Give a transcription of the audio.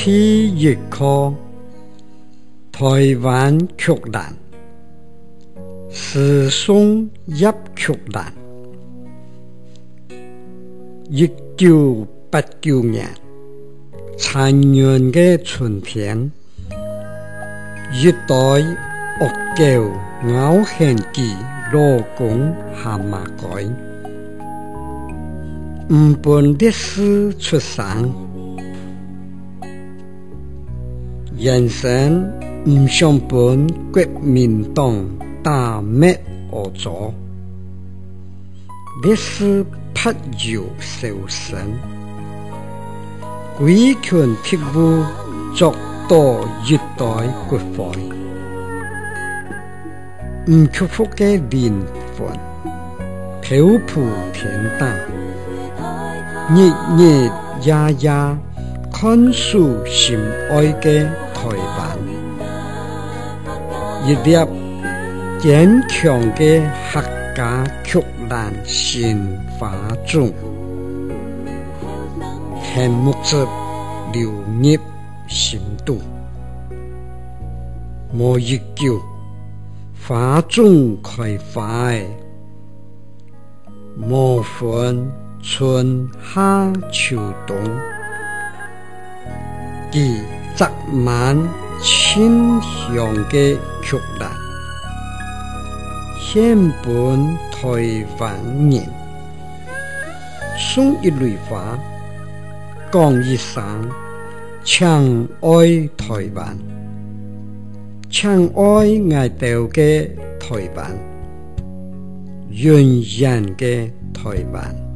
第一顆台灣玉蘭，師送葉菊蘭。1989年，殘忍个春天，一對惡狗咬掀起老公蛤蟆蓋，毋分烈士出生，人生毋想分國民黨打滅烏左，烈士柏油燒身，規群特務作倒一袋骨灰，毋屈服个靈魂，漂浮天頂，日日夜夜看守心愛个台灣，一粒堅強个客家玉蘭新花種，很木質流入心肚，無一久花種開花的，無分春夏秋冬，佢紮滿清香个玉蘭，獻分台灣人，送一蕊花，講一聲，請愛台灣，請愛𠊎兜个台灣，永遠个台灣。